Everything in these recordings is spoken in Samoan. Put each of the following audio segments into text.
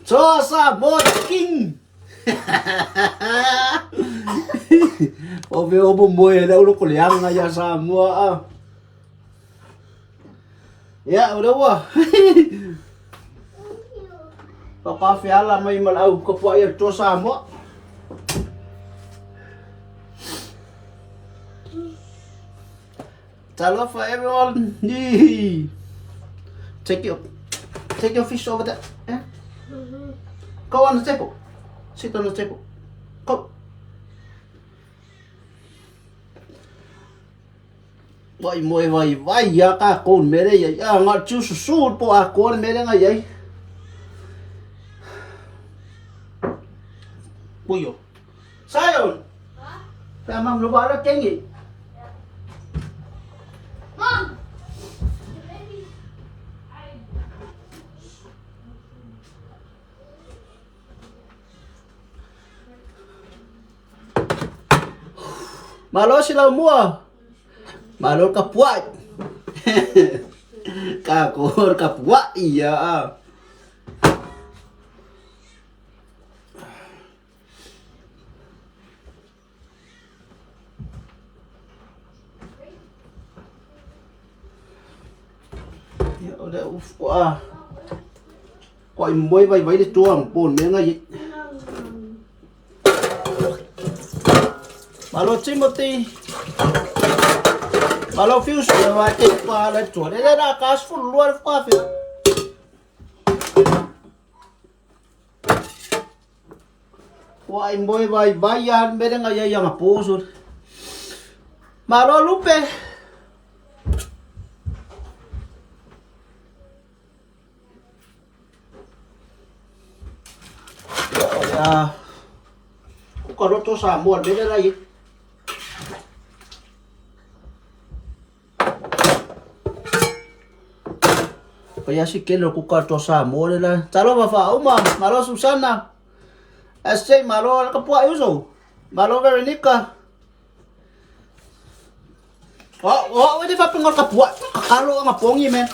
Toa Samoa King! O me o moe le ulo ko le anga ia Samoa a. Ia, o le ua. Whakawhiala mai ma lau ka pua ia toa Samoa. Talofa everyone. Take your take your fish over there. Yeah? Go on the table. Sit on the table. Go. Vai moe vai vai ia ka ko mere ia ia nga chu su su po a ko mere nga ia. Puyo. Sayon. Ta mam lo ba kengi. Mom! Malo si lau mua. Malo ka puai. Ka ko ka puai ia. Ia o le uf ko a. Ko i moe vai vai le tua po me nga i. Malo Timothy. Malo Fius le wa te pa le tua. Le la ka sfu lua le fa fi. Ua i moe vai vai a mere nga ia nga poso. Malo Lupe. Ia kuka roto Samoa mere la i. Pai asi kele o kuka to Samoa le la. Talofa whauma, malo Susana. SJ malo ka pua uso. Malo Veronica. Oh, oh, ini fa pengol ka pua. Kakalo nga pongi men.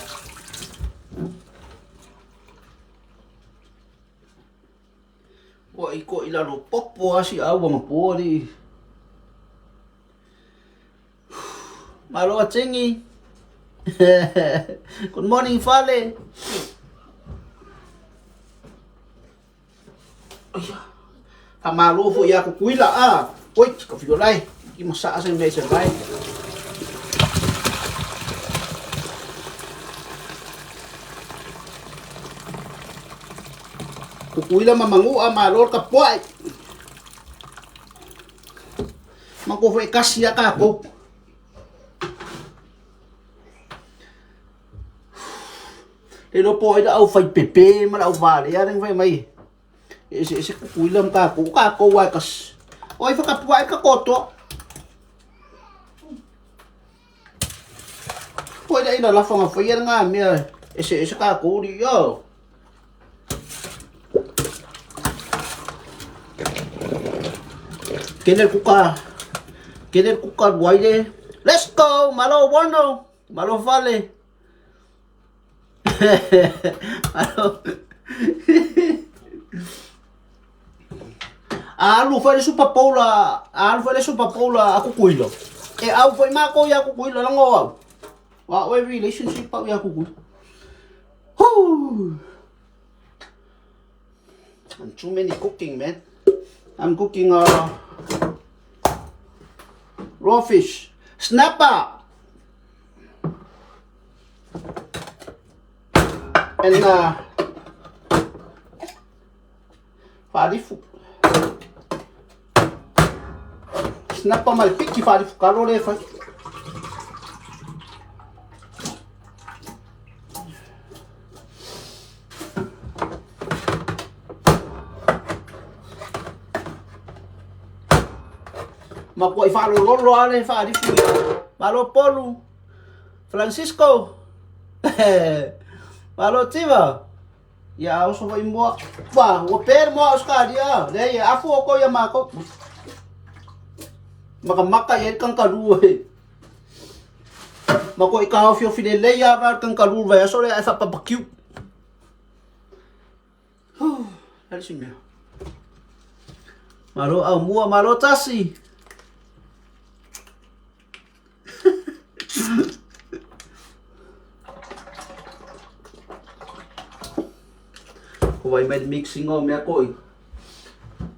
Ua i ko i lalo popo asi au nga po ni. Malo a tingi. Good morning, Fale. Fa malo fo ia kukuila a. Oi, ka fio lai. I masa asa me se vai. Kukuila mamangu a malo ka puai. Mako fo e kasi a ka ko. Le lo po ai au fai pepe ma au vale ia reng fai mai. E se se kukuila ma ka ko ka ko wa kas. Oi fa ka puai ka koto. Poi da ina la fanga fai nga mea e se se ka ko ri yo. Kene kuka kene kuka waile. Let's go, malo wano, malo fale. Malo. Alu fai le Super Bowl a alu fai le Super Bowl a kukuilo. E au foi mako ia kukuilo lango au. Wa we relationship au ia kukuilo. Whoo! I'm too many cooking, man. I'm cooking raw fish, snapper, and farifu. Snapper mal piki farifu kalore fa. Ma kua i whaalololo ale whaarifu. Malo Polu. Francisco. Malo Tiva. Ia oso foi moa. Wa, ua pere moa o skaria. Le ia afu o ko ia mako. Maka maka ia kang kalua he. Ma ko i kaofiofi lelei a va kangaroo vaiaso lea ae faapapakiu. Huh, le si mea. Malo au mua, malo tasi. Ko vai mai le mixing o mea koi.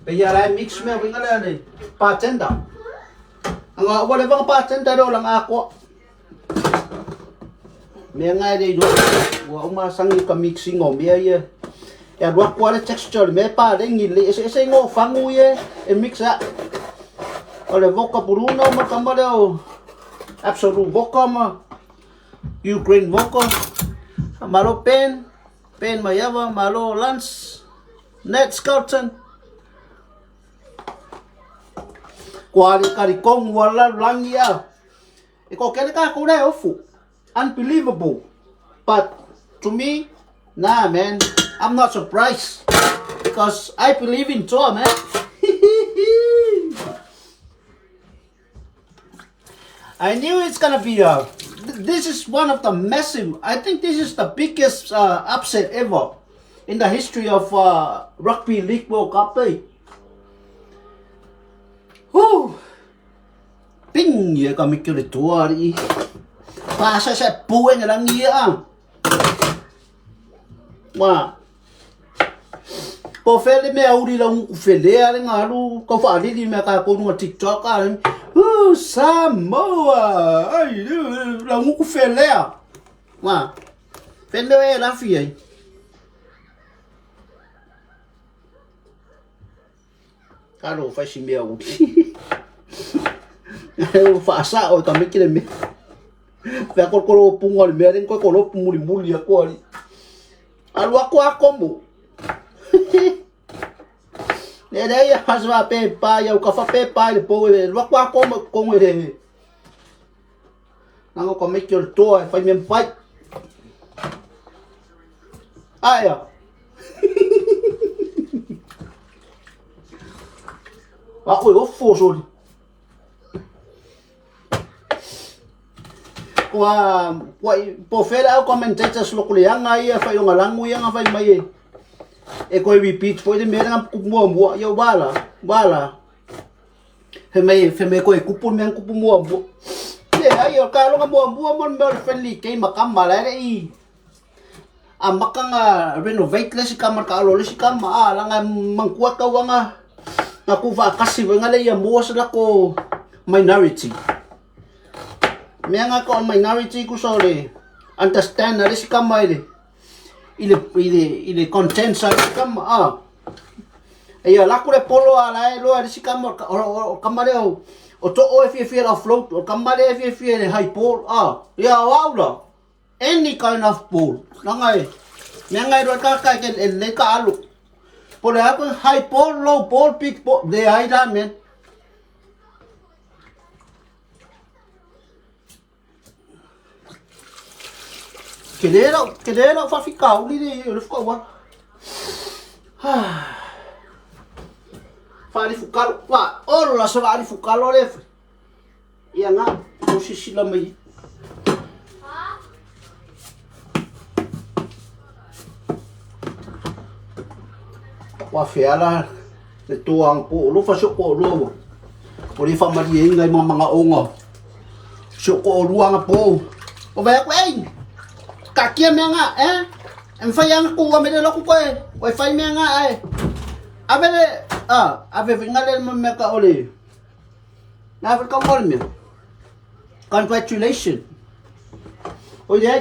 Pe ia lai mix mea winga lea le bartender. Anga ua leva nga bartender le o langa akoa. Mea ngai le iloa ua uma sangi ka mixing o mea ia. E alu atu lava le texture o le mea e paleni lelei. Eseese igoa o fagu ia e mix ai. O le vodka Bruno ma le tama lea o Absolut Vodka ma Ukraine Vodka. Malo Ben, Ben Maiava, malo Lance, Nat Skelton. Kua ali kari kongu ala lalolagi a. E ko kele kākou la e ofu. Unbelievable. But to me, nah man, I'm not surprised. Because I believe in Toa, man. I knew it's gonna be a. This is one of the massive. I think this is the biggest upset ever in the history of Rugby League World Cup. Eh? Whew. Ping ia ka miki o le toa alii. Pasasae pue nga langi ia a. Ma. Po fele mea uri la nguku felea le ngalu kau whaalili mea ka konu nga TikTok a. Samoa. Ai la nguku felea. Ma. Fele e lafi ai. Kalo fai si mea uli. E whaasao e ka miki le mea. Pea korokoro o punga le mea ring koe koropu muli muli a koa. Alu ako a komu. Le le ia haswa pe pa ia ka fa pe pa le po e lu ako a komu kongo le. Nango ka miki o le toa e fai mea fai. Aia. A oi ofo soli. Kua kua po fela au commentators loko le anga ia fai o ngalangu ia nga fai mai e. E koe repeat foi le mea nga kupu mua mua ia wala wala. Fe mai fe mai koe kupu mea kupu mua mua. Le ai o ka longa mua mua mo mea o le friendly game makama la le i. A maka nga renovate le isi kama ka alo le isi kama a langa mangkua kauanga nga ku faakasi foi nga le ia mua se lako minority. Mea nga ka o minority ku sa o le understand a le isi kama i le i le i le i le content sa le isi kama a. Ia lako le polo a la e loa le isi kama o o kama lea o o to'o e fiafia le offload o kama lea e fiafia le high ball a. Ia o au la. Any kind of ball. Langa e. Mea ngai roa ka ka ke e le ka alu. Po le aku high ball, low ball, big ball. Le ai la men. Ke le lau, ke le lau whawhikauli le i o le whakawa. Whaari fukalo. Wā, olo la sa whaari fukalo le. Ia nga, o sisila mai. Ua feala le toa ang po olo fa so ko olo ua. O le whamari e inga i mga mga onga. So ko olo anga po. O vai aku ei. Ka kia mea nga, eh? Em whai anga ko ua mere loku koe. Koe whai mea nga ai. Ave le, ah, ave vinga le mea ka ole. Nā whai ka mora mea. Congratulations. Oi le,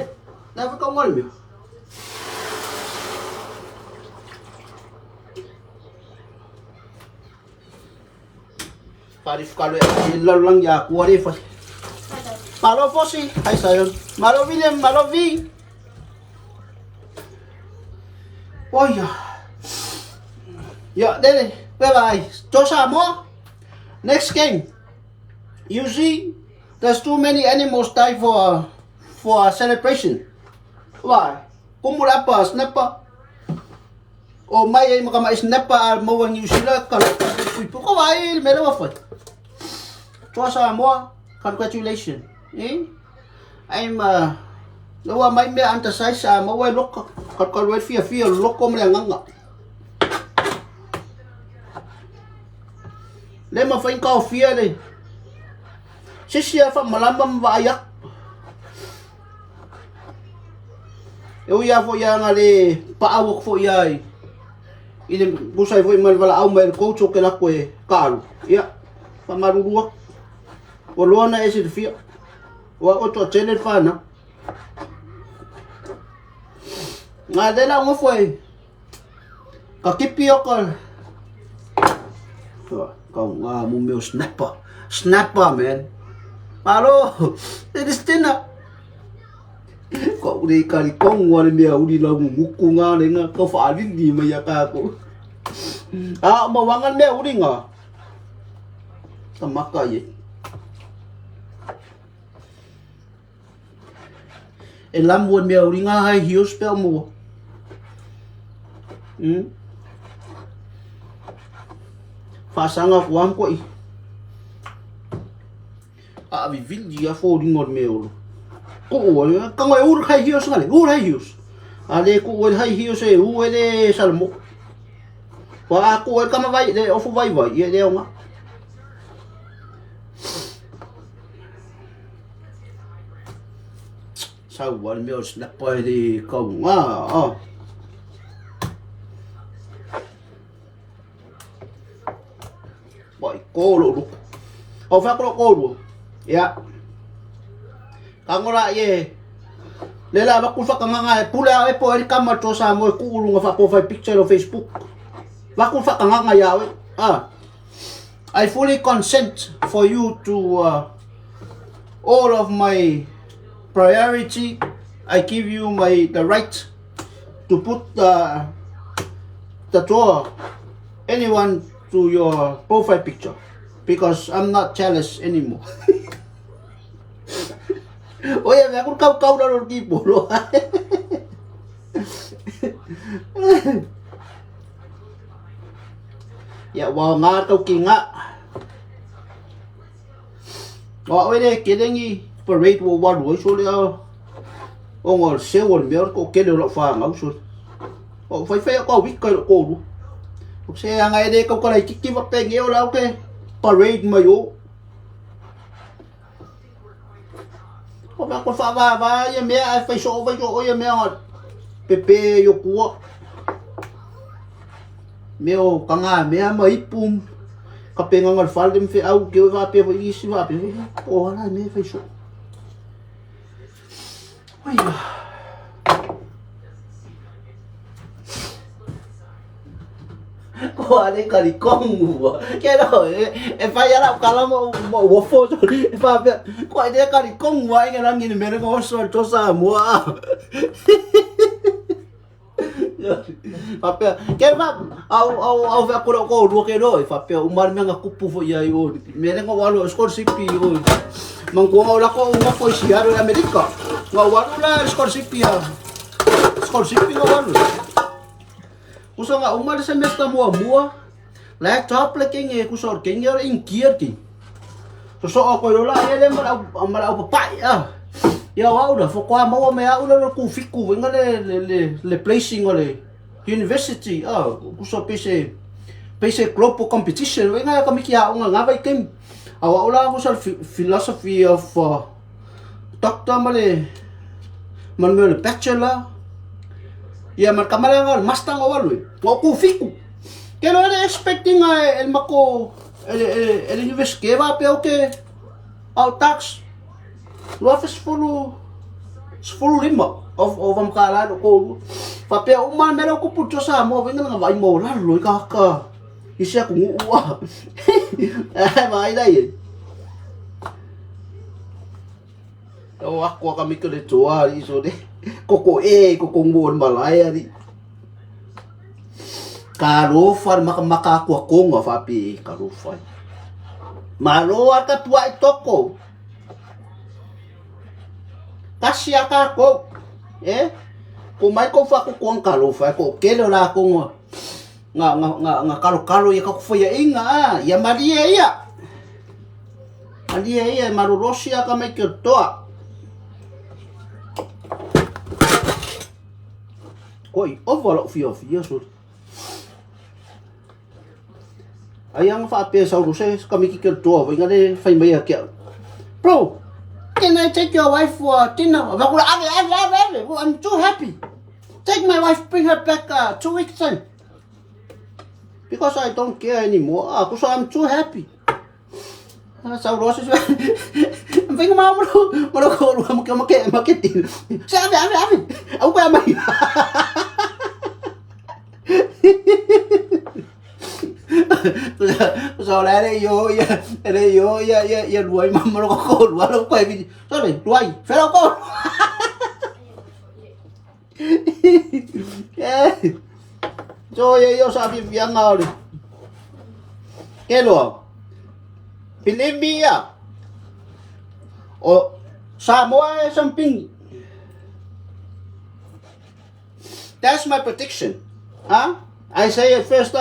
nā whai ka mora mea. Pari whakalo e lalulangi a kua re whai. Malo Fosi, hai Sion. Malo William, malo Vi. Oi Ya, lele, bye bye. Toa Samoa. Next game. You see, there's too many animals die for for a celebration. Why? Kumu le apa snapper. O mai ai maka mai snapper a maua New Zealand ka pui pu ko vai me lewa foi. Toa Samoa, congratulations. Eh? Ai ma le ua mai mea undersize a maua e loka. Kalukalu ai fiafia o le loko ma le agaga. Le mafai ona taofia le sisi a faamalama ma vaai atu. E ui lava foi ana le paau atu foi lava i le tusa ai foi ma le valaau mai a le coach ou te alu atu e taalu, ia, faamalulu atu. Ua loa ona e silafia, ua oo toatele le fanau. A lea la nofo e ka tipi o ka kau ngā mo meo snapper. Snapper, man. Malo, e Christina. Ko ure i kari kongu ale mea uri lau nguku ngā le ngā kau whaalili mai a kākou. A o mawanga mea uri ngā. Ka maka i e. E lamu e mea uri ngā high heels pea o mua. Whaasanga ko am koe. A vivili a fōringa o le mea olo. Ko o, kanga e uru high heels ngale, uru high heels. A le ku o high heels e u e le salmo. Wa a ku e kama vai, le ofu vai vai, e le onga. Sau a le mea o le snapper e le kauga. Ah. Wai, ko lou luku. O whea ko lou lua. Ia. Ka ngora i e. Le la vaku whakanganga e pule au e po e kama to sa mo e kuulunga wha profile picture o Facebook. Vaku whakanganga ia oe. Ah. I fully consent for you to all of my priority. I give you my the right to put the draw anyone to your profile picture because I'm not jealous anymore. Oye, me hago kau kau na ki polo. Ia, ua ngā tau ki ngā. O a oe le kelengi parade ua walu ai so le a o ngā seu o le mea o kele o lau whāngau so. O whai whai a kau wika i lo kōru. O se anga e le kau karai kiki wa penge o lau ke parade mai o. O mea koe whaavāvā ia mea ai whai soo whai soo ia mea ngā pepe i o kua. Mea o kangā mea ma ipu ka penganga le whale me au ke oe whapea whai isi whapea whai o ala mea whai soo. Oi Ko ale kari kongu. Ke ro e whai ara o kalama o mo wofo e whapea ko ale kari kongu ai ngi rangi ni mere ngo so to sa mua. Whapea ke fa au au au whea kore o ko rua ke ro e whapea umar me nga kupu fo ia i o mere ngo walo scholarship i o. Mangkuanga o lako o ngofo i siaro i Amerika. Nga walu la scholarship ia. Scholarship nga walu. Kusa nga uma le semester muamua, laptop le kenge kusa o kenge o in gear ki. So so ko lo la ele ma au ma au papai ah. Ia au la fo kwa maua me au la ku fiku venga le le le le placing o le university ah kusa pese pese global competition venga ka miki au nga nga vai kem. Au au la kusa philosophy of doctor ma le ma le mea o le bachelor ia ma le kamalaga o le master ga ua alu ai ua ou kufiku ke loa le expect ina e le makou e le e le university faapea ou te au tax 2010 15 o vamakala lo koulua faapea uma le mea lea ua tupu i tua Samoa foi na vaai maualalo ai tagata i se atunuu a vaai la i ai. O ako a ka mika le toa i so le koko e koko mo le malae ali. Ka rofa le makamaka aku a konga whapi ka rofa. Malo a ka pua i toko. Kasi a ka kou. E? Ko mai kou whaku kuang ka rofa ko kele o la konga. Nga nga nga nga kalo kalo ia ka kuwhai inga a ia marie ia. Malie ia e malolosi a ka mai ki o toa. Koi ova lou fiafia sole. Ai anga faapea sau lo se kamiki ke toa vai ngale fai mai a kia. Bro, can I take your wife for dinner? Ave ave ave ave ave. Well, I'm too happy. Take my wife, bring her back 2 weeks time. Because I don't care anymore. Ah, because I'm too happy. Ah, sau lo se vai ma mo mo lo ko lo mo ke mo ke mo ke ti. Se ave ave ave. Au ko mai. So la le yo ya le yo ya ya ya luai ma mo lo ko lua lo ko e. So le luai, fela ko. Eh. So ye yo sa fi fianga ole. Ke lo. Believe me ya. O Samoa something. That's my prediction. Huh? I say it first.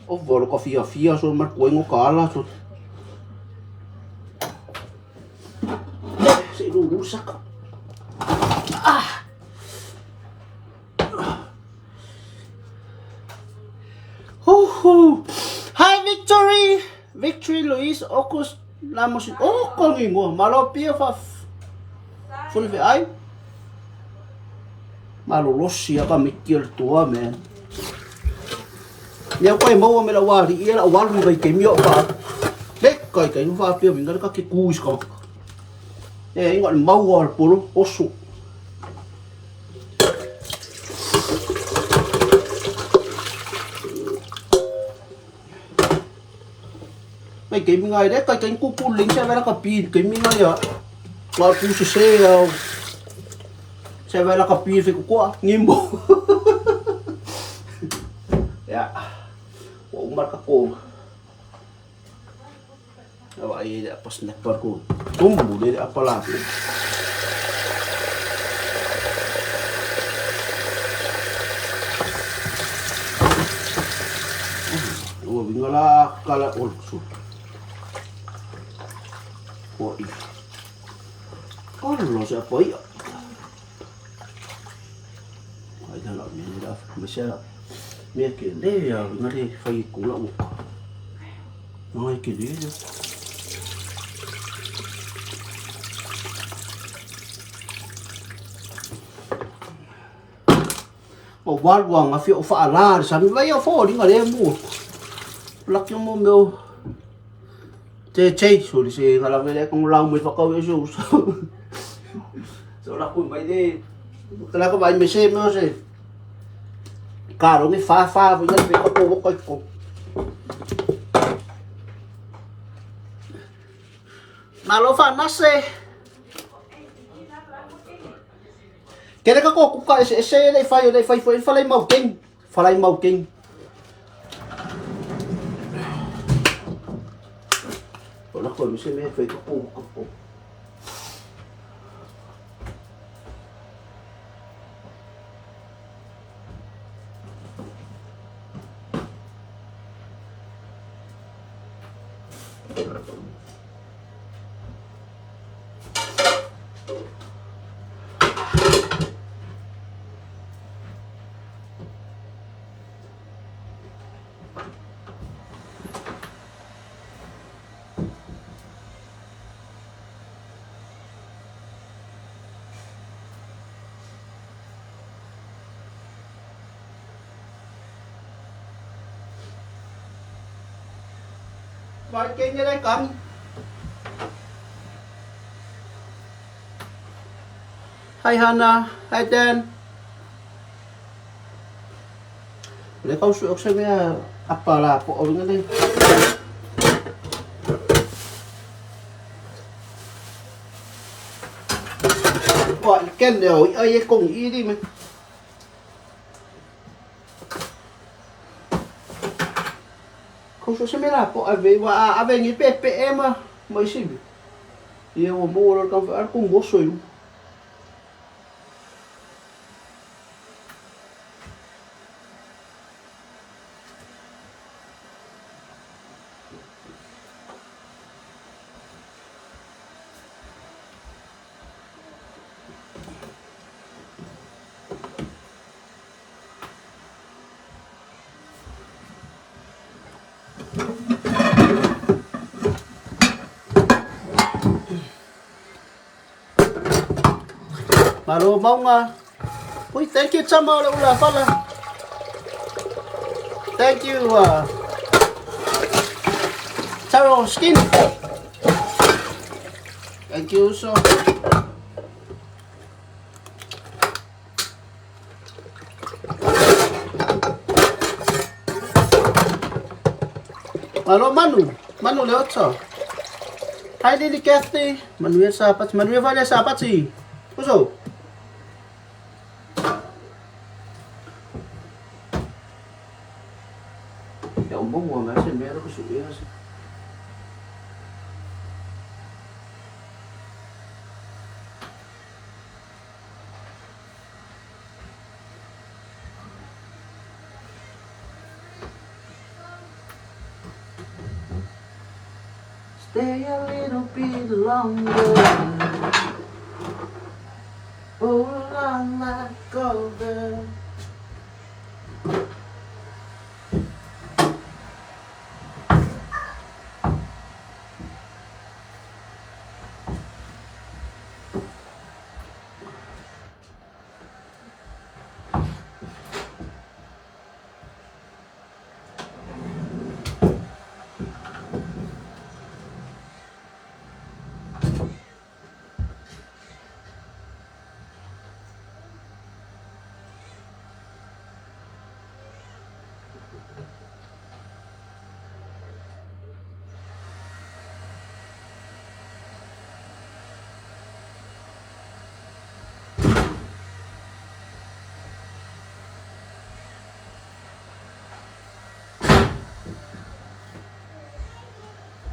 O volo ka fia fia so mar koe ngo kala so. Se lu lu saka. Ah. Hu Hi Victory. Victory Louise Okus Lamos. Oh, kongi mo. Malo pia fa. Fuli fe ai. Malolosi a ka miki o le toa, man. Ia koe maua me la wari ia la walu vai ke mio pa. Le kai kai fa pia vinga ka ke ku is ka. E inga le maua le polo oso. Mai ke minga le kai kai ku ku ling sa vera ka pi ke minga ya. La ku se se ya. Se vera ka pi fe ku ko ngimbo. Ya. Ua umar ka ko. Awa ai le apa snapper ko. Tumbu le apa la. Ua vinga la kala ol su. Ua i. Kala se apa ia. Ai la me la me se mea ke le ia ngare fai kula uka. Ngai ke le ia. O walu anga fi o whaala sa mi vai o fō linga le mu. Laki mo meo te te so le se ngala vele kong lau mai whakau e so. So la ku mai le kala ko vai me se meo se. Karo ngi fa fa vi ngai pe ko ko ko. Malo fa nase. Kere ka ko kuka ese ese le fai le fai foi falai mau king. Falai mau king. Ola ko mi se me fai ko ko ko. Vai king le kang. Hi Hannah, hi Dan. Le kau su ok se mea apa la po o ngale. Wa ken le o ai e kong i di me. Kau su se mea la po ave wa ave ngi pe pe e ma mai si. Ia o mo lo ka ar ku mo so yu. Malo mauga. Ui, thank you tama o le ula fala. Thank you Taro Skin. Thank you so. Malo Manu, Manu le oto. Hi Lily Kathy, Manuel Sapati, Manuel Vale Sapati. Uso. Ia umbo ma se mera ko su ia se. Stay a little bit longer. Oh, I'm like golden.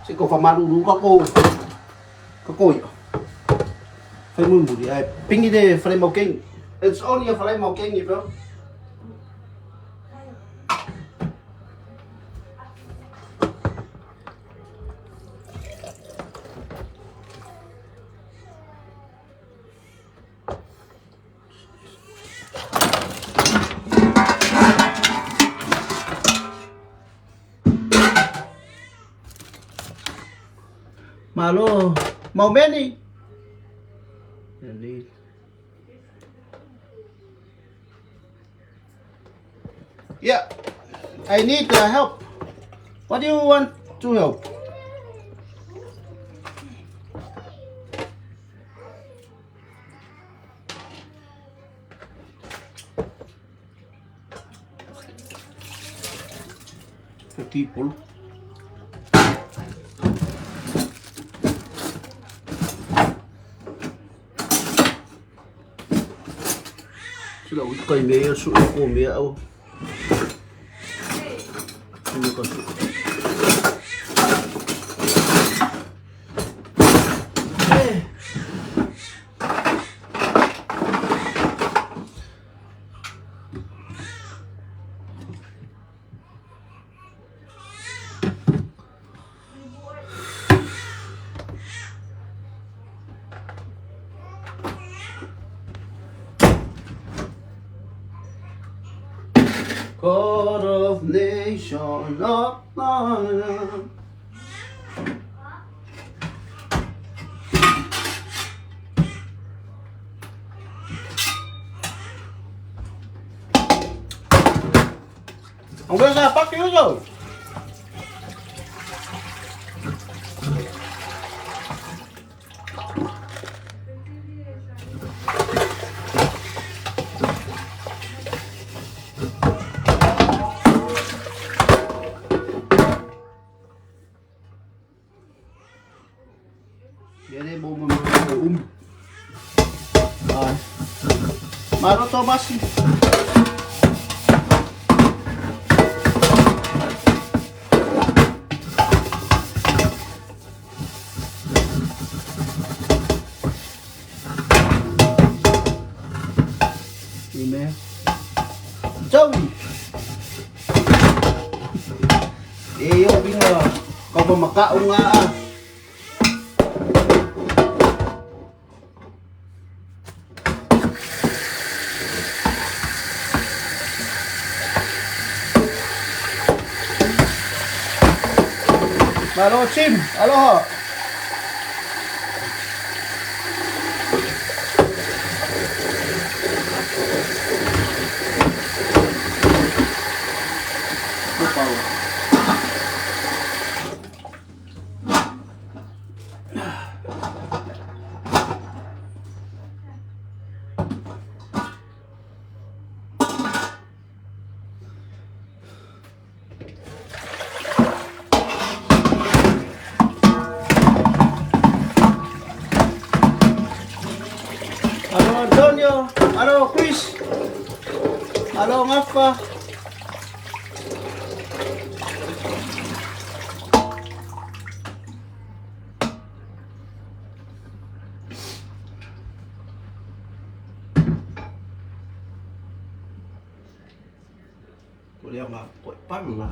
Se ko whamaruru ka ko ka ko ia. Whai muri muri. Ai pingi de whare mau kengi. It's only a whare mau kengi, bro. Malo, mau meni. Indeed. Yeah, I need help. What do you want to help? For people. Sila ui kai mea su e ko mea au. Sila ka su. Eh. God of nation of honor. I'm gonna fuck you though. Viene mo Ai. Maro Tomasi. Ime. Joey. Eh, yo binga. Kau pa makaong nga ah. Malo Chim, aloha. Antonio, malo Chris, malo Gafa. Ko lea nga koe panga.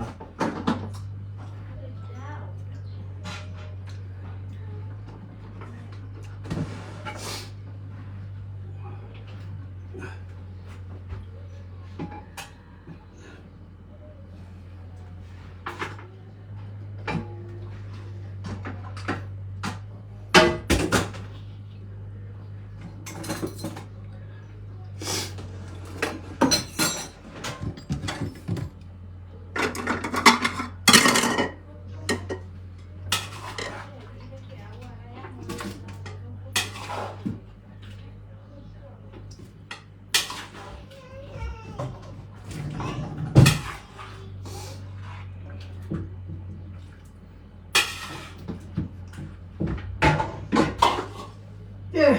Yeah.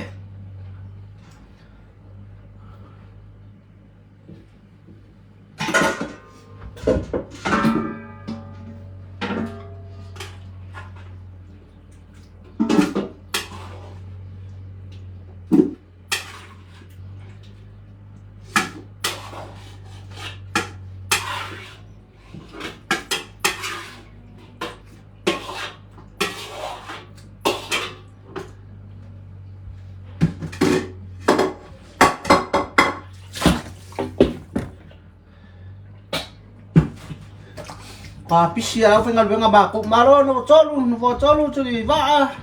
Papisi au faigaluega makou malo no tolu no fo tolu tuli vaa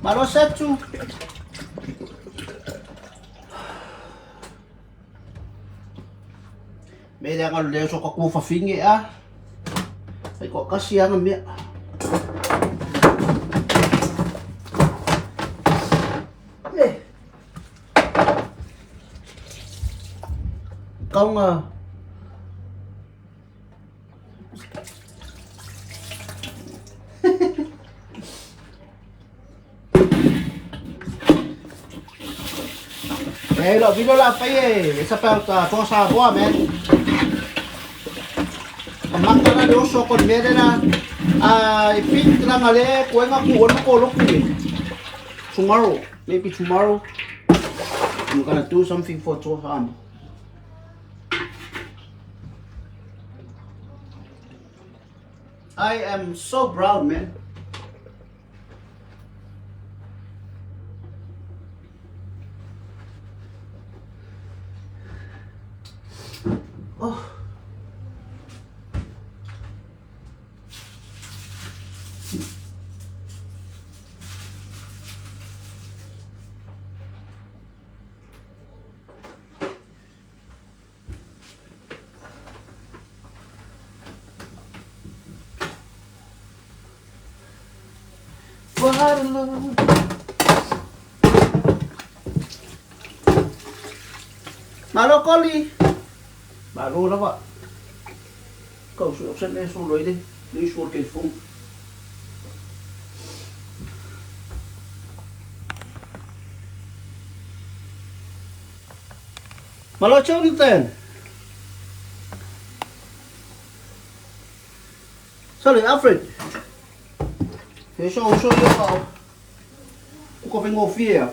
malo setu. Me le anga le so ka ku fa finge a. Ai ko kasi anga mea. Eh. Kaunga. Eh, lo video la fai e it's about for Samoa, man. Maka na le oso ko mere na I think na ngale ko nga ku ono ko lo ku. Tomorrow, maybe tomorrow I'm gonna do something for Johan. I am so proud, man. Oh. What a love. Malo koli. Malo lava. Kau su sen le su loi de. Le su ke fung. Malo Jonathan. Sorry, Alfred. He so so yo ka. Ku ko vengo fia.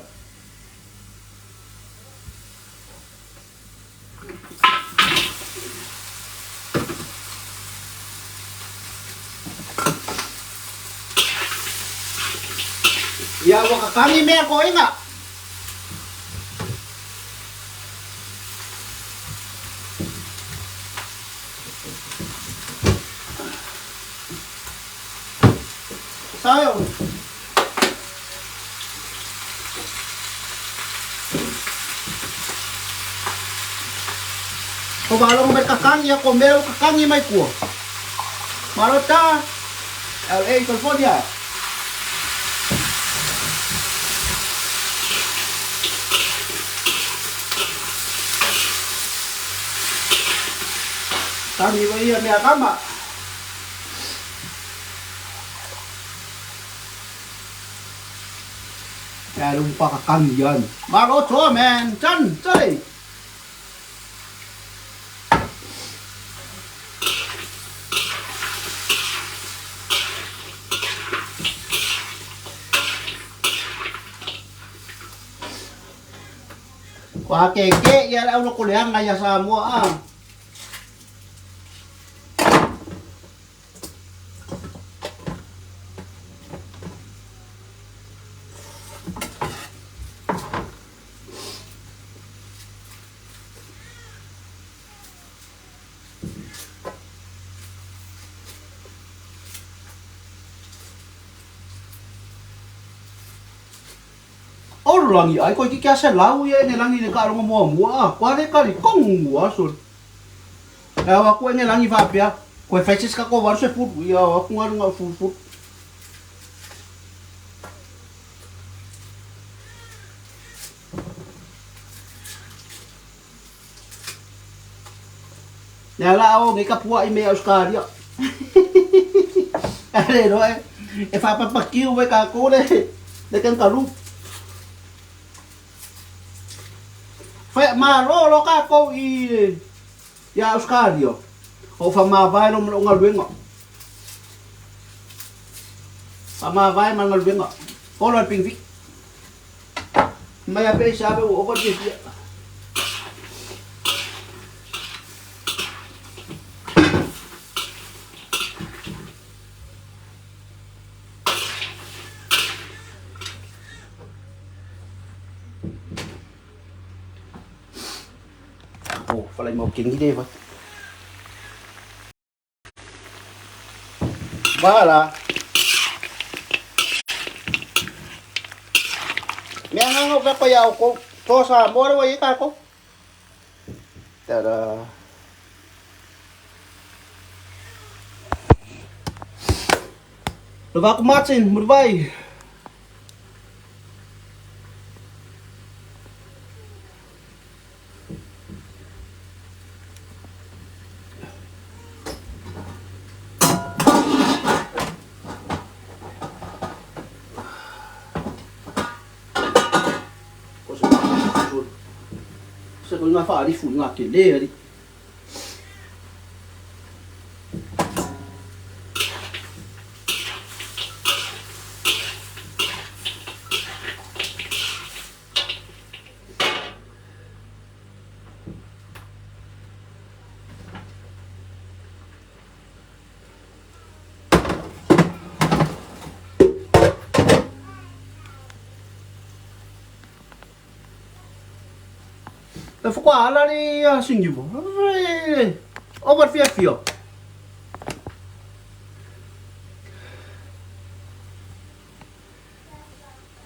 Ia wakakangi mea ko inga. Sayo. Ko balong merkakangi ako meo kakangi mai kuo. Marota LA California. Kami ba iya mea kama. Ya le upaka kang yan. Malo to man. Chan, chale. Kwa ke ke ya la ulo kuleanga ya sa mo a. O langi ai koe ki kia se lau ia ene langi le ka rongo mua mua a koa le kari kong mua so. E wa ku ene langi va pia koe fai se ka ko varu se furu ia wa ku ngaru ngau furu furu. Nea la o nge ka pua i mea Australia. Ale no e e whapapakiu we ka kore le kangaroo. Whai ma lo ka kou i ia Australia. O wha mā vai lo mlo ngaluenga. Wha mā vai ma ngaluenga. Kola ping vi. Mai a pe sabe o ko ti. Oh, falei mau kingi de va. Bala. Mea nganga ka pa yao ko. To sa mo ro yi ka ko. Tada. Levar com Martin, muito bem. Se ko ngā whaari fu ngā ke le ari. E whakwa ala ni a singivo. O war fia fia.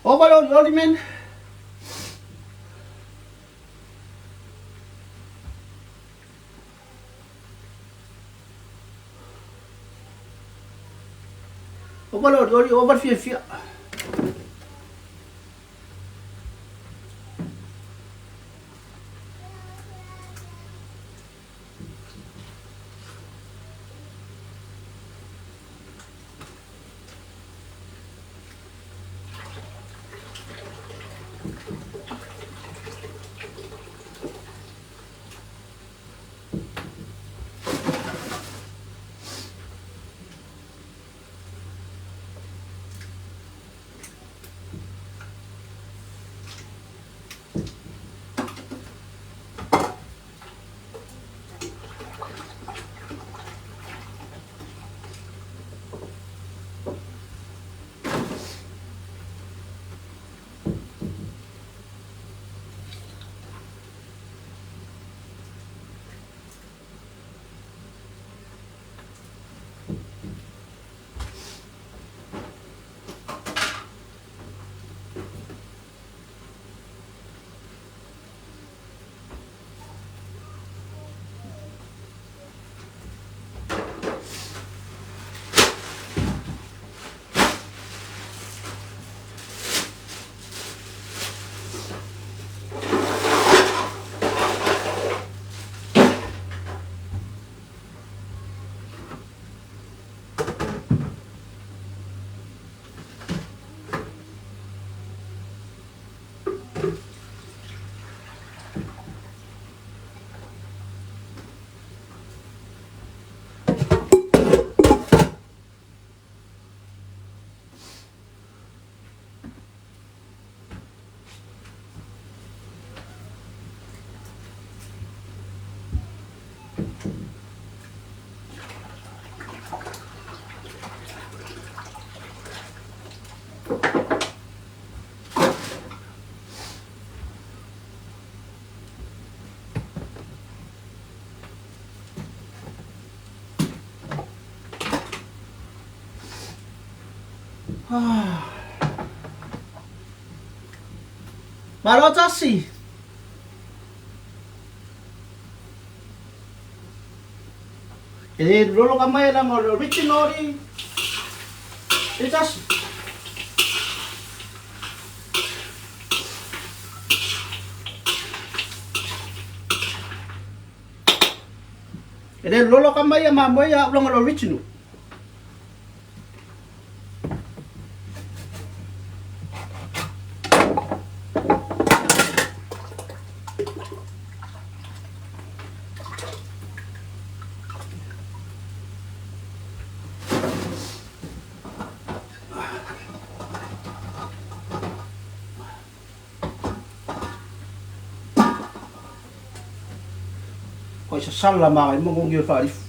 O war oli men. O war oli o war fia fia. Malo tasi. E lolo ka mai la mo original di. E tasi. E le lolo ka mai a mamoe a ulanga le original. Ko isa sala ma ai mo ngi fa if.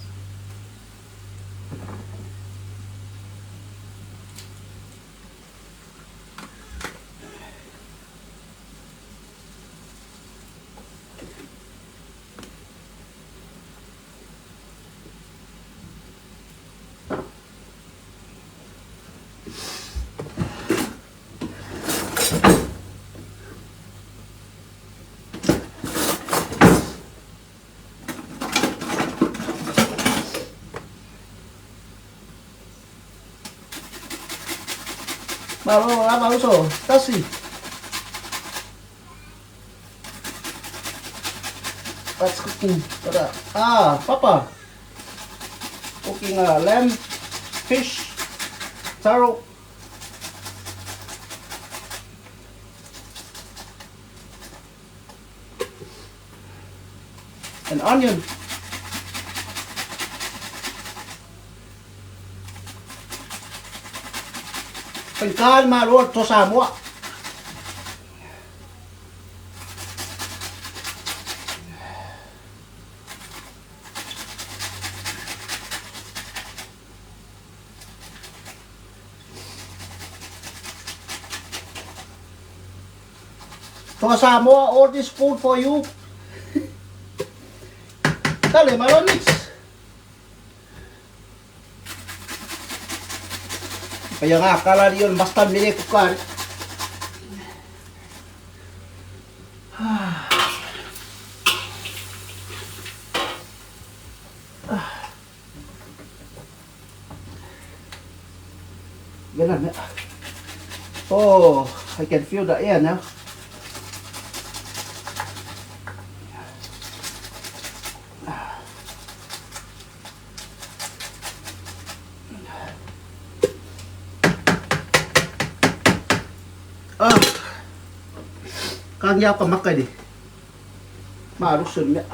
Malo lava uso, tasi. What's cooking? Tara. Ah, papa. Cooking lamb, fish, taro. And onion. Pagkaan malo to Samoa. To Samoa, all this food for you. Dale, malo mix. Kaya nga, akala yun, basta mili ko ka. Ganun. Oh, I can feel the air now. Ah. Kang yaw ka makay di. Marusun niya.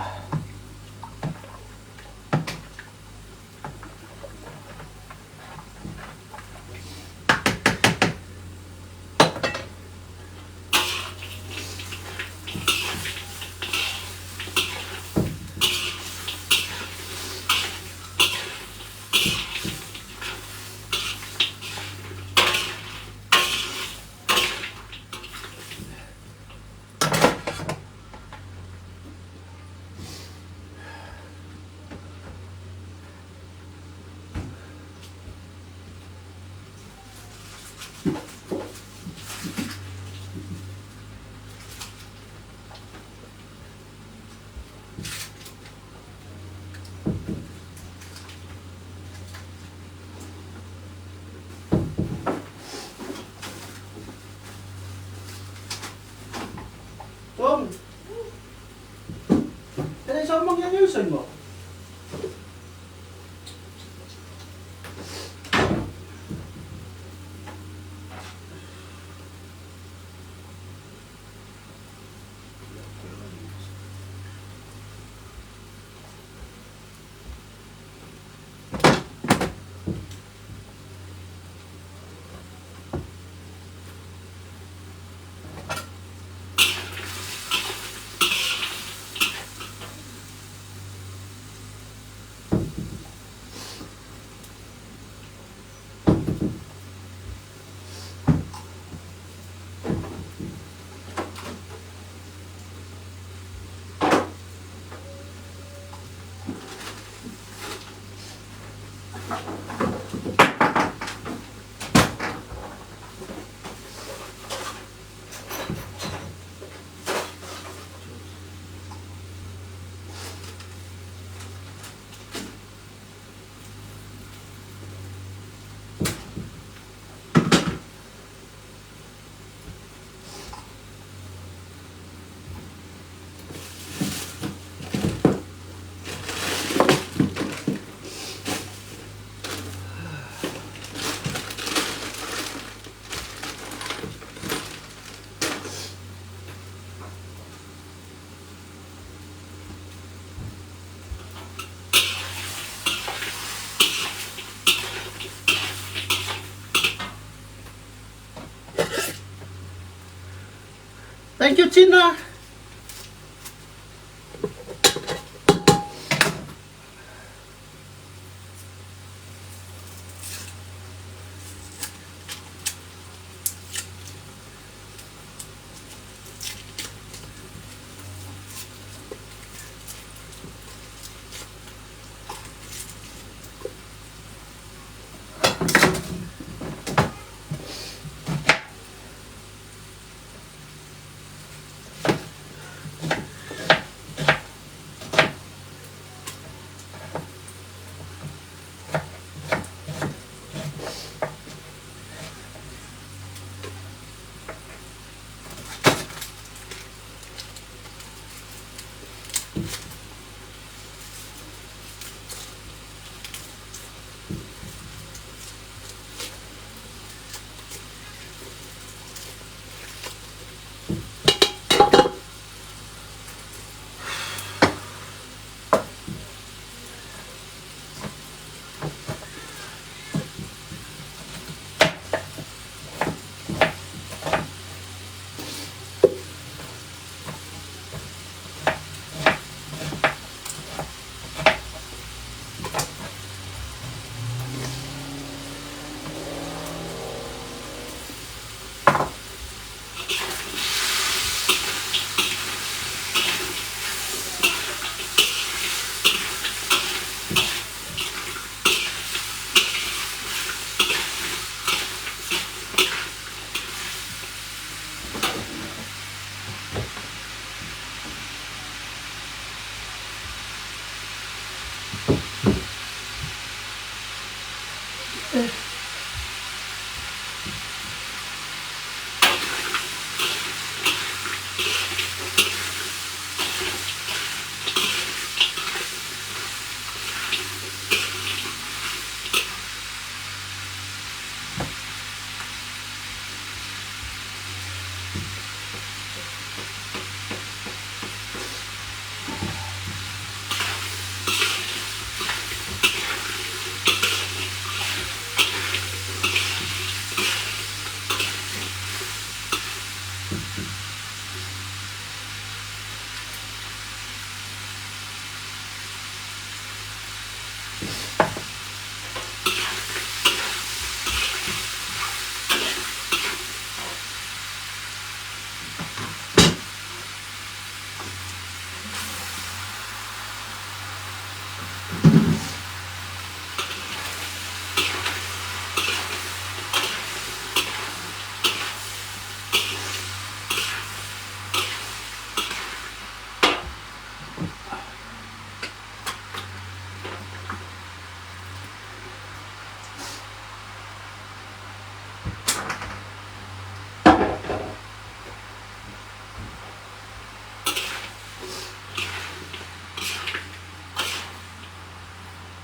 Tom. Kaya sa mong yan yun mo? Thank you, Tina.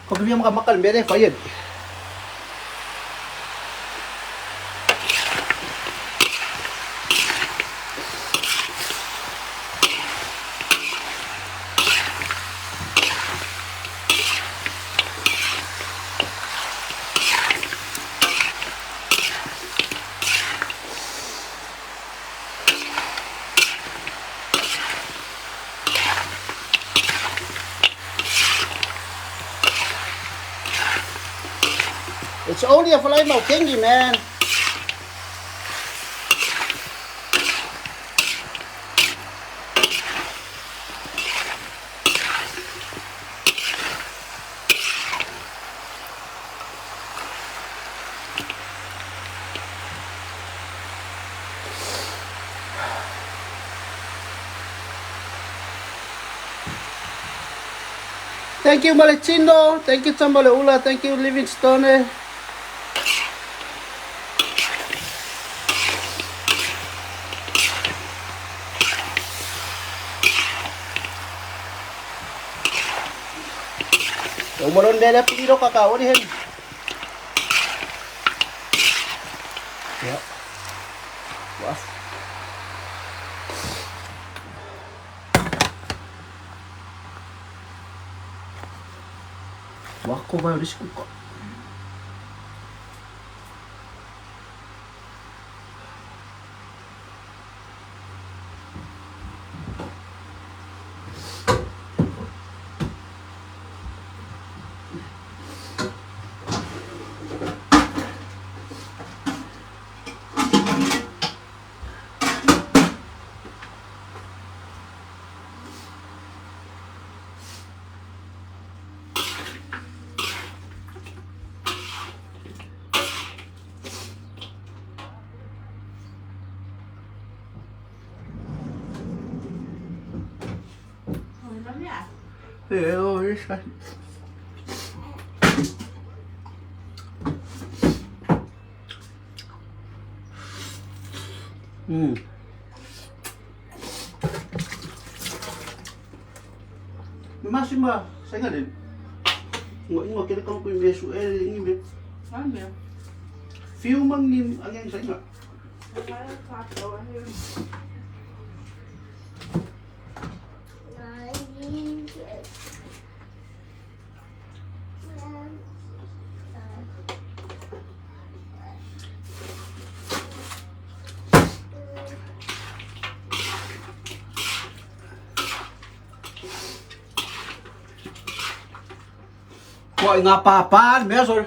Ko ke fia makamaka i le mea lea e fai alii. It's only a fly mau kengi, man. Thank you, Maletino. Thank you, Tamaleula. Thank you, Livingstone. E uma loa le mea lea pili loka ka ori hemi. Ia. Ua afu. Ua ako vai o le isi kuka. Masima sainga le ngo ingo kele kong kui mesu e le ngi me. Fiu mang nim angeng sainga. Pua i ngā pāpā le mea sore.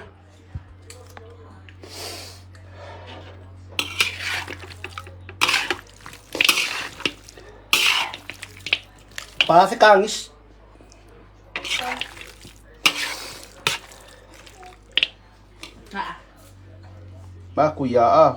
Pā se kangis. Ba kuya a.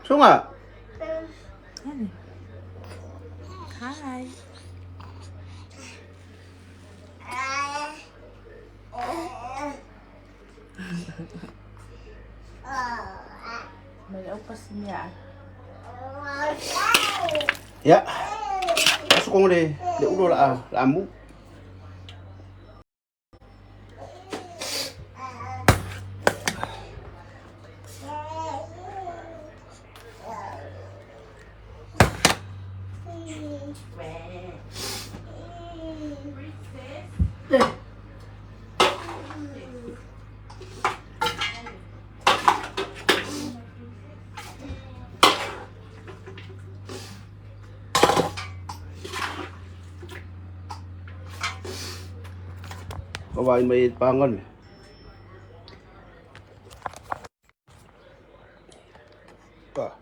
Sunga. Hi. Ya. Aso kong le le ulo la la amu. Kawain may pangan. Ka.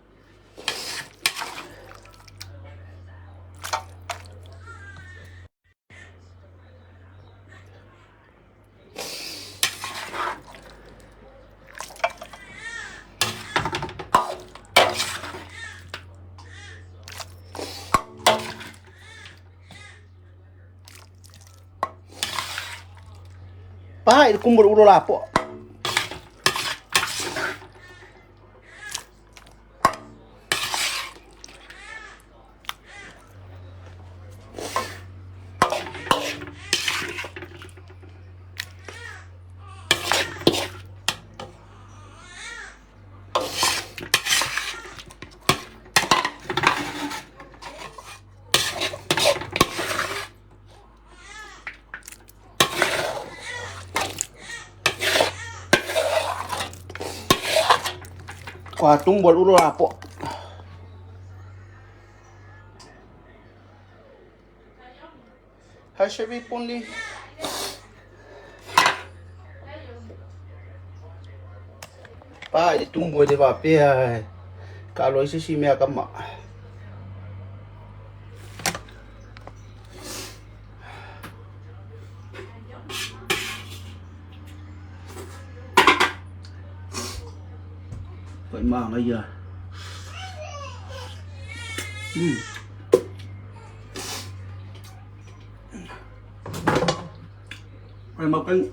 Pa, kumbur ulo lapo. Kwa tumbol ulo lapo. Hai shebi poni. Pa, i tumbo de va pe ka lo isi si mea kama. Vậy mà bây giờ. Vậy mà cái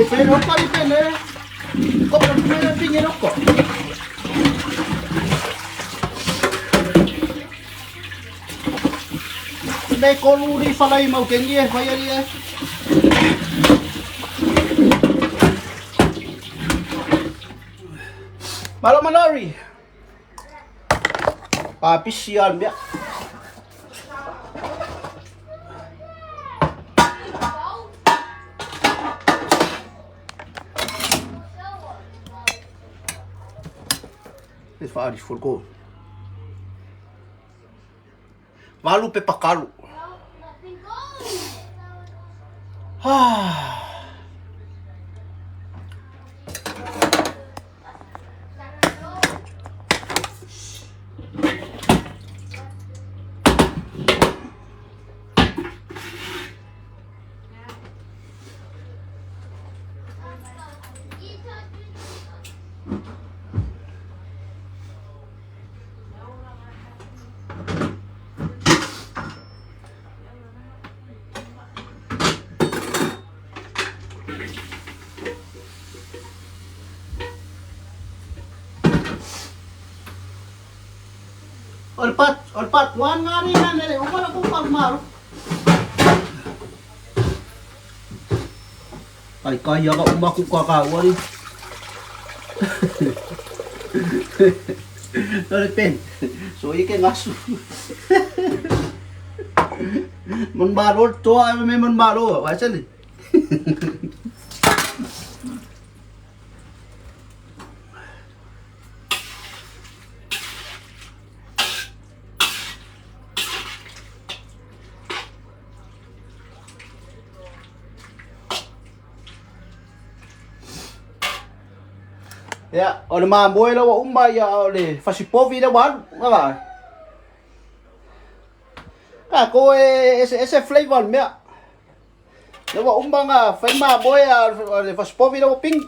Pero pari pele. Ko pele pingero ko. Le kolu ri falai mau kengi e fai ari e. Malo manori. Papisi al mea. E whaari fulko. Valu pe pakalu. Ah. O le pat, o le pat wan ngari na nele, o wala ko pag maro. Ai kai aga umaku ka wari. No le pen. So ike ngasu. Mon baro to ai me mon baro, wa chali. Ia, o le mamoe la ua uma ia o le fasipovi le ua alu, a. Ka ko e ese ese flavor le mea. Le ua uma nga fai mamoe a o le fasipovi le ua ping.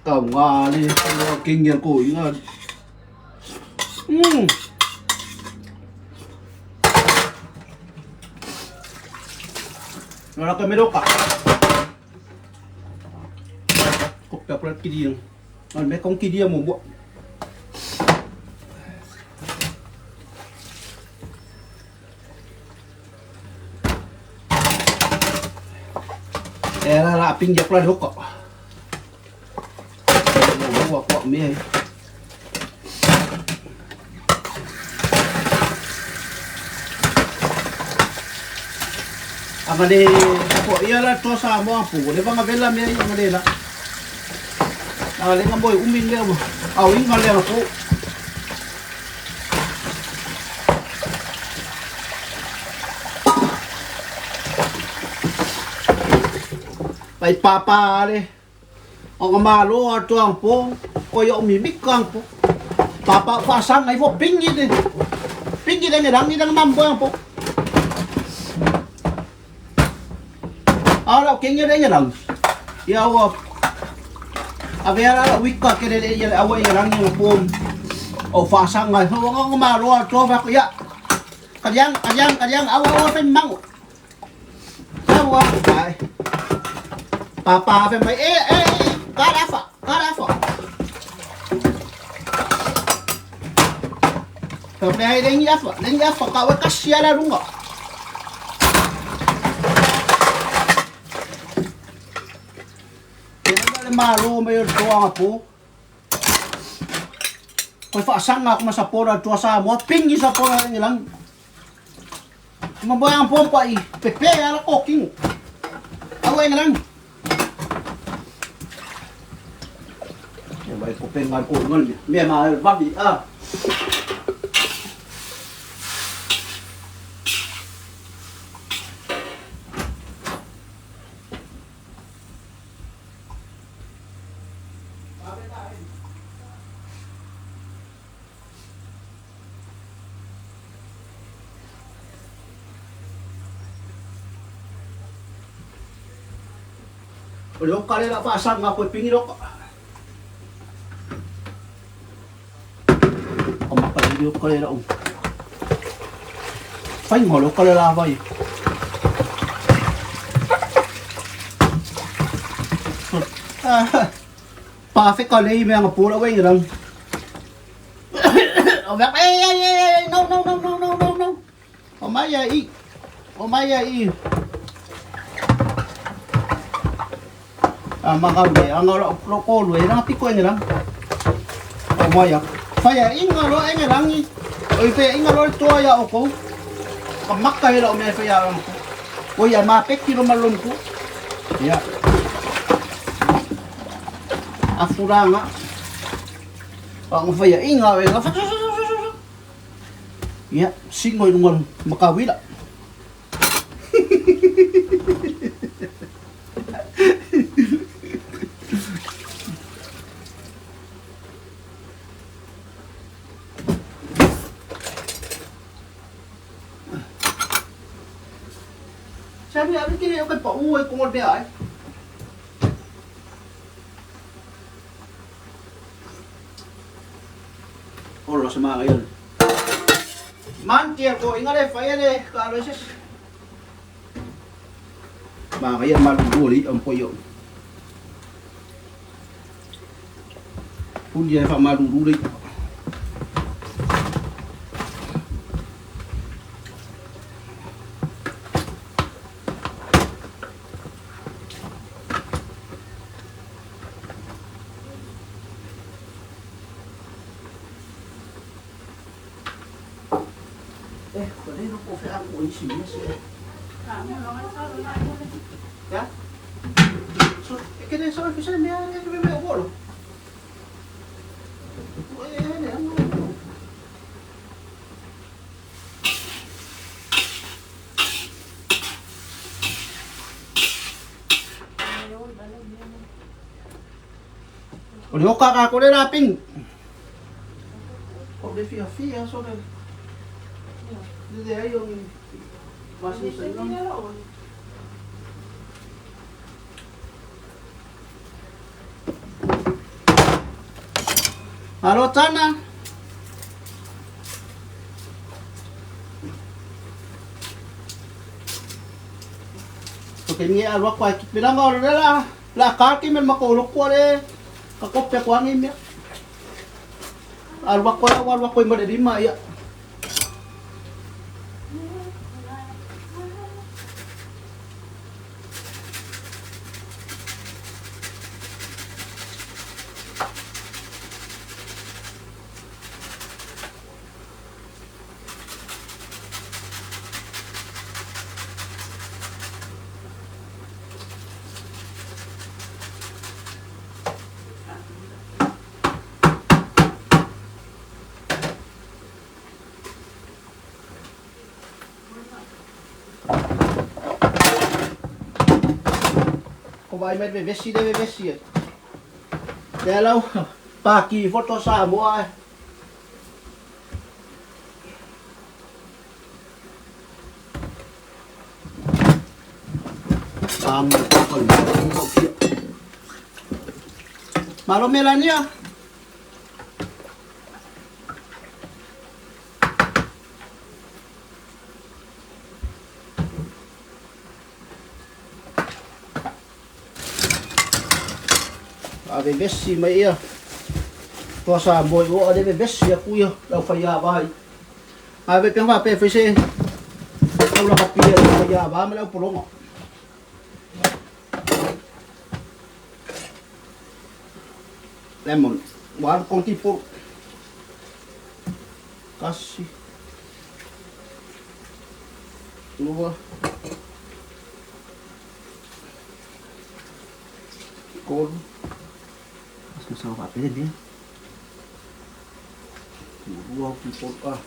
Tao nga li, kinh nghiệm cổ nga. Nó là cái mấy đâu cả. Cục bẹp là cái gì? Còn mấy con kia đi một bộ. Era la ping jak la dok kok. Wa kok mi. Anga de ko ia la to sa mo pu le banga bela me anga de la. Anga le ngambo umin le mo. Au inga le ko. Pai papa le. O nga malo a tuang po. Ko yo mi mikang po. Papa fa sang ai fo pingi de. Pingi de ngang ngang mam po po. Ahora kengi de ngang. Ya wa. A ver ala wikka ke de ya awa ngang ngang po. O fa sang ai fo nga malo a to fa ya. Kayang kayang kayang awa awa pen mang. Awa ai. Papa pen mai eh eh karafa karafa. Tapi ai lengi afa ka wa kasia la runga. Kena le malo me yo toa po. Koi fa sanga ko masapora tua sa mo pingi sa pora ngilang. Maboyang pompa i pepe ala koking. Awa ngilang. Ya bai ko pengal ko ngol me ma vabi a. O le oka lea la faasaga koe pigi le oka. O maka i le oka lea lau. Whainga o le oka lea la vai. Pāwheka nei mea nga pōla wei ngang. O mea, ei, ei, ei, ei, no, no, no, no, no, no, no. O mai ia i. O mai ia i. A mangau le, anga o lo kolu e ranga piko e ngelang. O mai ia. Whaia inga lo e ngelangi. O i whaia inga lo le toa ia o kou. Ka maka he la o mea whaia ranga ku. O ia mā peki lo malon ku. Ia. Afuranga. O nga whaia inga o e nga Ia, singo i runga makawila. Sabi, abi kini o kay pauwi kung orbe ay. Olo sa mga ngayon. Man, tiyan ko, inga le, faya le, kalo sis. Mga ngayon, maluguli ang puyo. Puli ay fa maluguli. Eh, pwede no ko fe ako isi se. Ya. So, kene so ke se me me me bolo. Eh, ne ano. O le oka ka ko le raping. O le fia fia so le. De aí o mas não. Alo tana. Porque ni alo kwa ki pilanga o le la la ka ki me makolo ko le ka kope ko angi me. Alo kwa alo kwa mo de lima ia. Ko vai me vesi de vesi. Te lau pa ki foto sa mo ai. Pam ko ko ki. Malo Melania. Ave vesi mai ia. Toa sa moi o ave vesi a kuia lau whaia vai. Ave pe wha pe whese. Lau la kapia lau whaia vai me lau polonga. Lemon. Wal konti po. Kasi. Lua. Kolo. Mas não vai perder bem. Lua com pouco. Ah.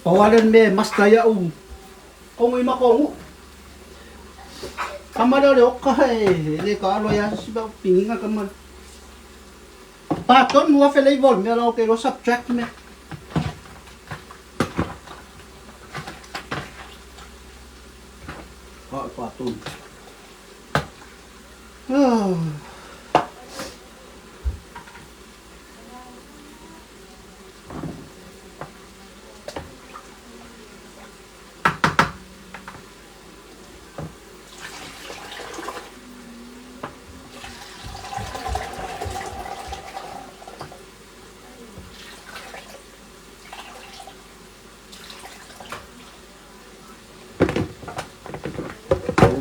Pau lava lea o le mea e master ai au kogu i matou nuu. Tama lea o le oka e le taalo ai lava se isi mea, piniga le tama lea. Patonu afe le iva o le mea la ou te iloa subtract mea. Ah, patonu. Ah.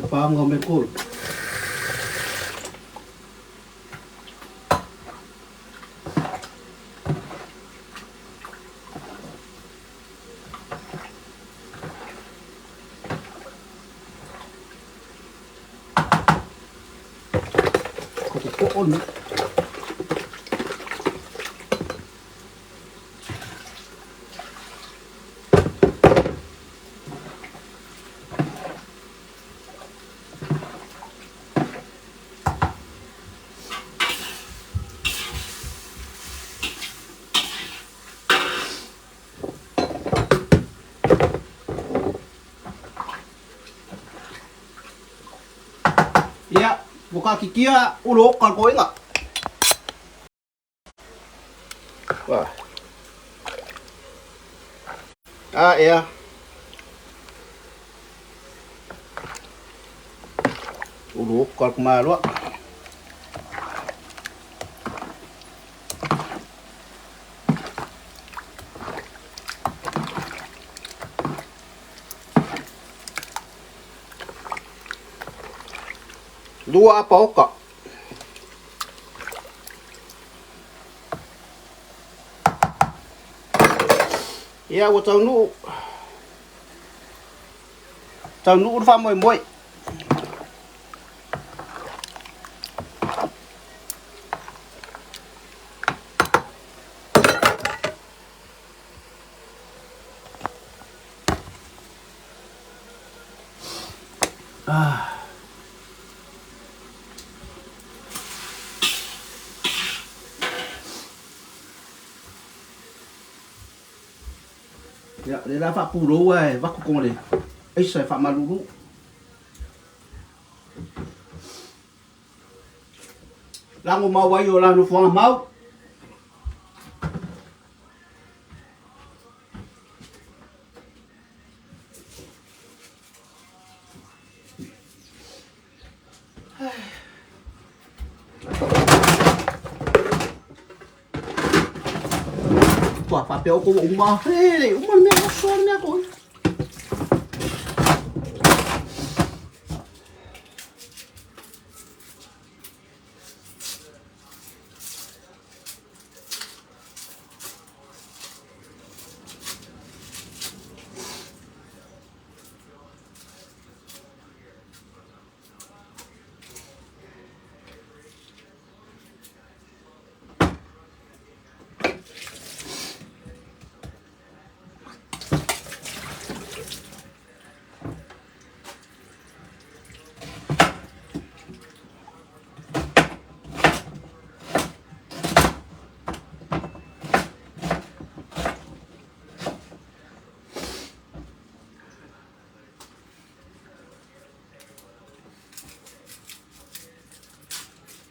Panga me kol. Ko on. Ia, ua kakikia ulo oka koinga. Wah. Ah, ea. Ulu oka ko malua. Lua apa oka. Ia ua taunuu. Taunuu le faamoemoe. Ah. Ia, lea la faapulou ae vaku koga le aisa e faamalulu. Lago mau ai o la nofoaga mau. Tua faapea o kou uma, e le uma le mea oso le mea koe.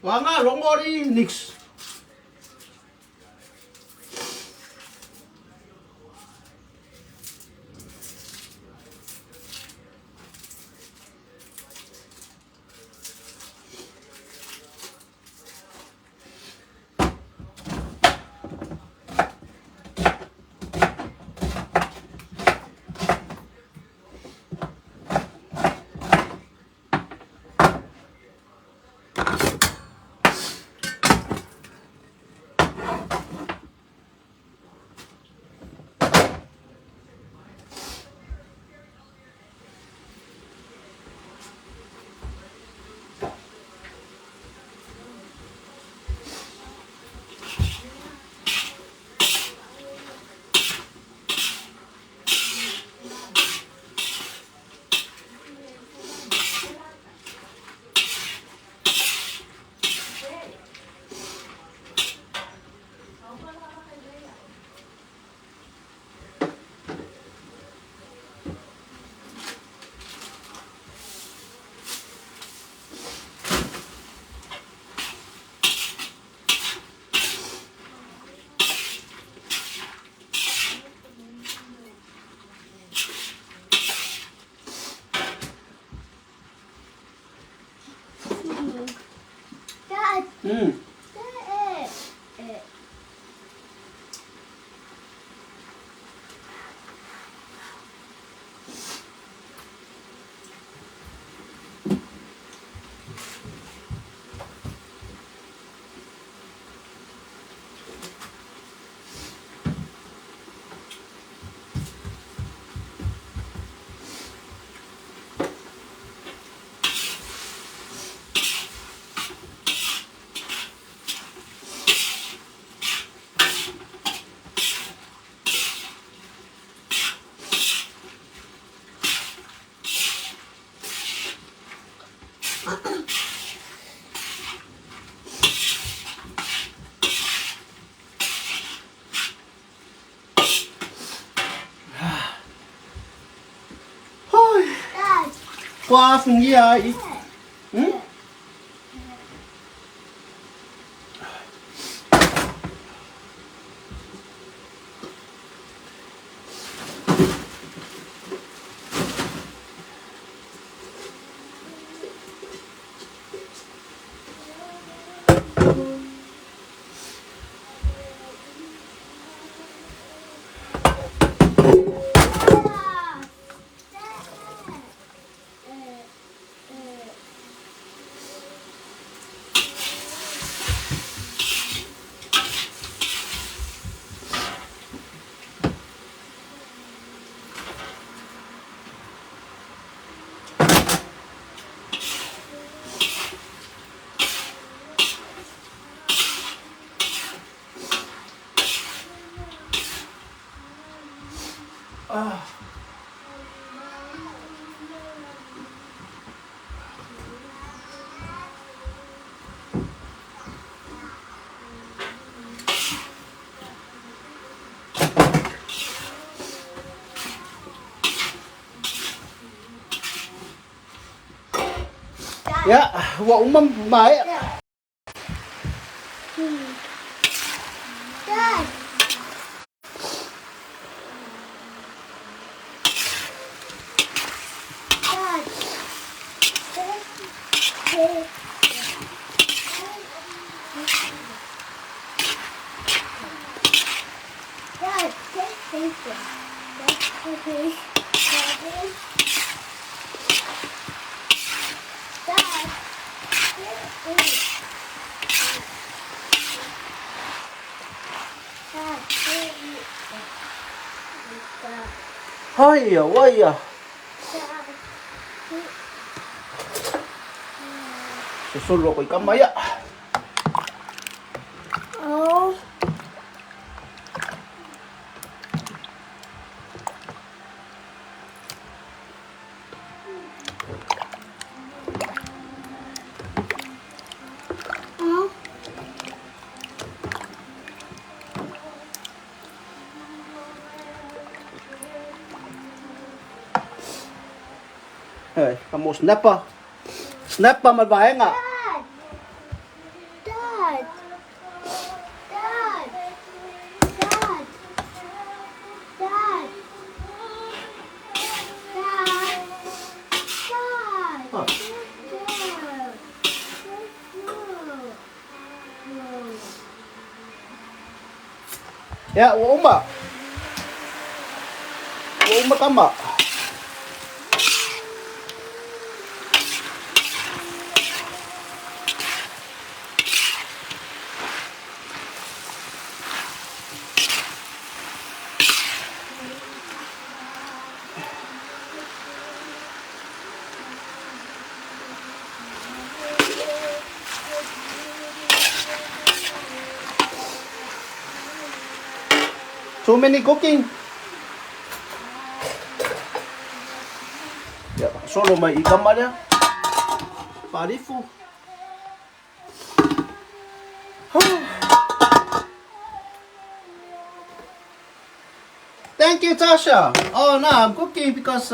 Wanga longori nix. Kwa fungia i. Ia, ua uma ma maea. Ai ia, uai ia. Sosolo ko i kama ia. Oh. Oh. Hei, ka mo snapper. Snapper ma le vaega. Dad. Dad. Dad. Dad. Dad. Dad. Dad. Ah. Dad. Ia, ua uma. Ua uma tama. Too many cooking. Ia, solo mai i kama lea. Faalifu. Thank you, Tasha. Oh no, I'm cooking because